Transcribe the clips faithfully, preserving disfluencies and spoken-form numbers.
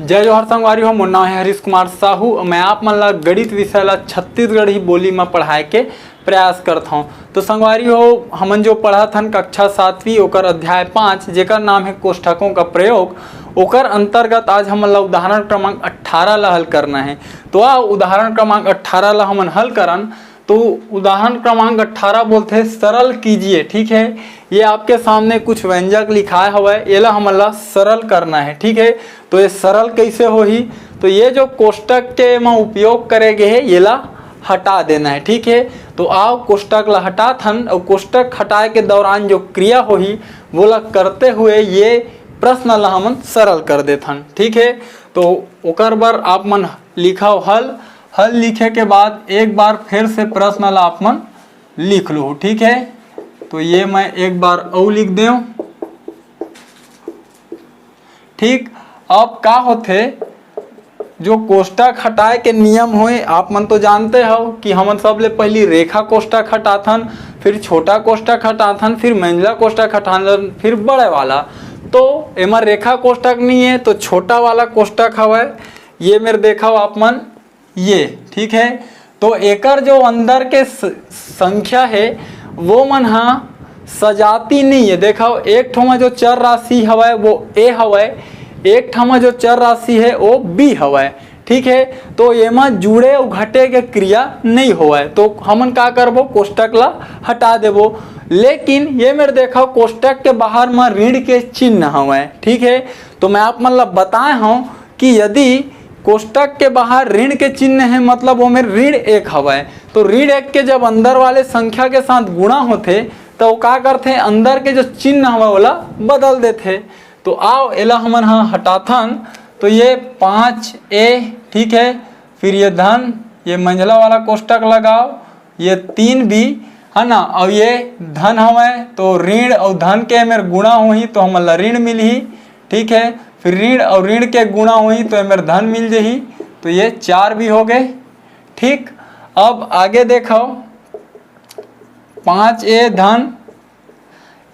जय जोहार संगवारी हो, मोर नाम है हरीश कुमार साहू। मैं आप मन ला गणित विषय ला छत्तीसगढ़ी बोली में पढ़ाए के प्रयास करत हौं। तो संगवारी हो, हमन जो पढ़त हन कक्षा सातवीं, ओकर अध्याय पाँच, जेकर नाम है कोष्ठकों का प्रयोग, ओकर अंतर्गत आज हमन ला उदाहरण क्रमांक अट्ठारह ला हल करना है। तो आ उदाहरण क्रमांक अट्ठारह ला हमन हल करन। तो उदाहरण क्रमांक अट्ठारह बोलथे, सरल कीजिए। ठीक है, ये आपके सामने कुछ व्यंजक लिखाए हवय, एला हमन ला सरल करना है। ठीक है, तो ये सरल कैसे होही? तो ये जो कोष्टक के एमा उपयोग करे गे हे, येला हटा देना है। ठीक है, तो आओ कोष्टक ला हटाथन, और कोष्टक हटाए के दौरान जो क्रिया होही, वोला करते हुए ये प्रश्न ला हमन सरल कर देथन। ठीक है, तो ओकर बर आप मन लिखव हल। हल लिखे के बाद एक बार फिर से प्रश्न ला आप मन लिख लो। ठीक है, तो ये मैं एक बार अउ लिख देव। ठीक, अब का होथे, जो कोष्टक हटाए के नियम होए, आप मन तो जानते हो कि हमन सबले पहली रेखा कोष्टक हटाथन, फिर छोटा कोष्टक हटाथन, फिर मंझला कोष्टक हटाथन, फिर बड़े वाला। तो एमा रेखा कोष्टक नहीं है, तो छोटा वाला कोष्टक हवय, ये मेर देखव आप मन, ये, ठीक है। तो एकर जो अंदर के स-, संख्या है, वो मन हा सजाती नहीं है। देखव, एक ठो में जो चर राशि हवय, वो ए हवय, एक ठो में जो चर राशि है, वो बी हवय। ठीक है, तो एमा जुड़े अउ घटे के क्रिया नहीं होवय, तो हमन का करबो, कोष्टक ला हटा देबो। लेकिन ये मेर देखव, कोष्टक के बाहर म ऋण के चिन्ह हवय। ठीक है, तो मैं आप मन ला बताए हौं कि यदि कोष्टक के बाहर ऋण के चिन्ह है, मतलब वो मेर ऋण एक हवय, तो ऋण एक के जब अंदर वाले संख्या के साथ गुणा होथे, तो वो का करथे, अंदर के जो चिन्ह हवय, ओला बदल देथे। तो आओ, एला हमन ह हटाथन। तो ये पाँच ए, ठीक है, फिर ये धन, ये मंझला वाला कोष्टक लगाओ, ये तीन बी, है ना, और ये धन हवय, तो ऋण और धन के मेर गुणा होही, तो हमन ला ऋण मिलही। ठीक है, फिर ऋण और ऋण के गुणा होही, तो एमेर धन मिल जही। तो ये चार बी हो गए। ठीक, अब आगे देखव, पाँच ए धन,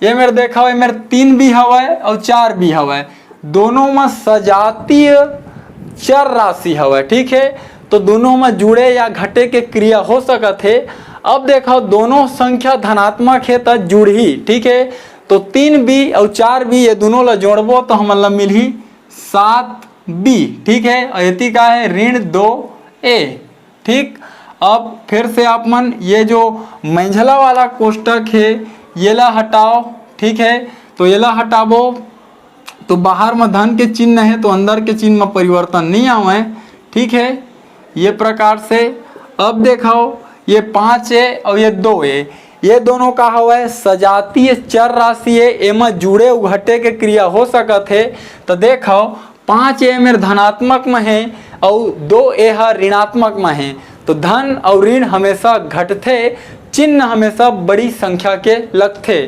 ये मेर देखव, ये मेर तीन बी हवय और चार बी हवय, दोनों में सजातीय चर राशि हवय। ठीक है, तो दोनों में जुड़े या घटे के क्रिया हो सकत हे। अब देखव, दोनों संख्या धनात्मक हे, त जुड़ही। ठीक है, तो तीन बी और चार बी, ये दोनों ला जोड़बो, तो हमन ला मिलही सात बी। ठीक है, और एती का है, ऋण दो ए। ठीक, अब फिर से आप मन ये जो मंझला वाला कोष्टक है, येला हटाओ। ठीक है, तो येला हटाबो, तो बाहर में धन के चिन्ह है, तो अंदर के चिन्ह में परिवर्तन नहीं आवे। ठीक है, ये प्रकार से। अब देखव, ये पाँच ए और ये दो ए, ये दोनों का हवय, सजातीय चर राशि है, एमा जुड़े अउ घटे के क्रिया हो सकत है। तो देखव, पाँच ए मेर धनात्मक में है और दो ए ह ऋणात्मक में है, तो धन और ऋण हमेशा घटथे, चिन्ह हमेशा बड़ी संख्या के लगथे।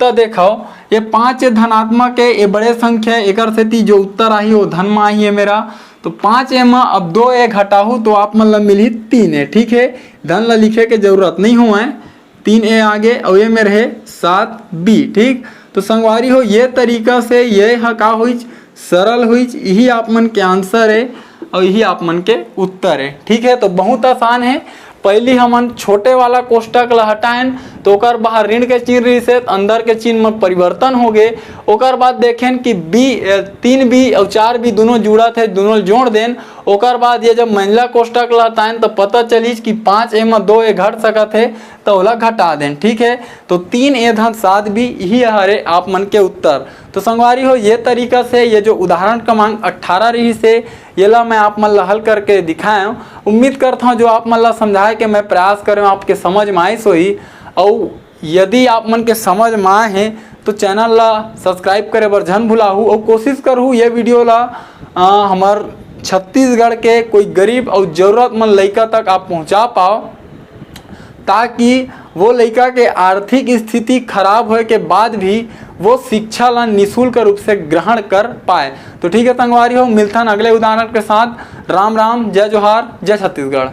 त देखव, ये पाँच ए धनात्मक है, ये बड़े संख्या है, एकर सेती जो उत्तर आही, वो धन में आही है मेरा। तो पाँच ए में अब दो ए घटाहू, तो आप मन ला मिलही तीन ए। ठीक है, धन ला लिखे के जरूरत नहीं हुआ है। तीन ए आगे, और ये मेर है सात बी। ठीक, तो संगवारी हो, ये तरीका से ये ह का होइच, सरल होइच, यही आप मन के आंसर है और यही आप मन के उत्तर है। ठीक है, तो बहुत आसान है। पहली हमन छोटे वाला कोष्टक ला हटाएन, तो ओकर बाहर ऋण के चिन्ह रहिस हे, अंदर के चिन्ह में परिवर्तन हो गए। ओकर बाद देखेन कि बी, अ, तीन बी और चार बी दोनों जुड़त हे, दोनों जोड़ देन। ओकर बाद ये जब मंझला कोष्टक ला हटाएन, तो पता चलिस कि पाँच ए में दो ए घट सकत हे, तो ओला घटा देन। ठीक है, तो तीन ए धन सात बी, यही हरे आप मन के उत्तर। तो संगवारी हो, ये तरीका से ये जो उदाहरण क्रमांक अट्ठारह रहिस हे, येला मैं आप मन ला हल करके दिखाए हौं। उम्मीद करता हूँ, जो आप मन ला समझाए के मैं प्रयास करे हौं, आपके समझ में आइस होही। अउ यदि आप मन के समझ में आए हे, तो चैनल ला सब्सक्राइब करे बर झन भुलाहू, अउ कोशिश करहू ये वीडियो ला, अ, हमर छत्तीसगढ़ के कोई गरीब अउ जरूरतमंद लइका तक आप पहुँचा पाओ, ताकि वो लइका के आर्थिक स्थिति खराब होए के बाद भी वो शिक्षा ला निशुल्क रूप से ग्रहण कर पाए। तो ठीक है संगवारी हो, मिलथन अगले उदाहरण के साथ। राम राम, जय जोहार, जय छत्तीसगढ़।